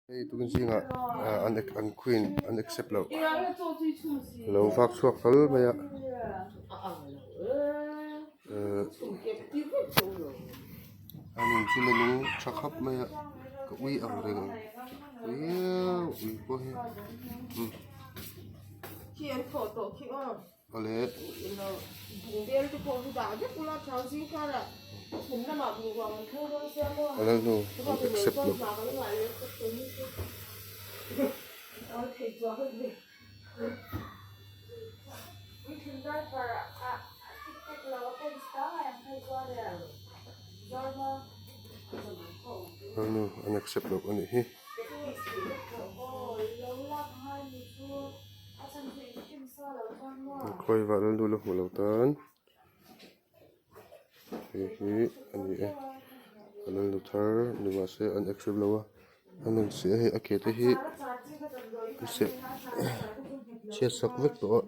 Hei tun zingah an an queen an accept loh a lo vak chhuak hlawl mai a ehh a nun chu la nung tha khawp mai a ka ui ang reng viau ui pawh hi umm. Awle. A lalnu an accept loh. Lalnu an accept loh a nih hi. Khawi vah lalnu la hmuh loh tan hei hi a ni e a lalnu thar ni mahse an accept lo a a nun si a hei a ke te hi an seh chhiat sak vek tawh a.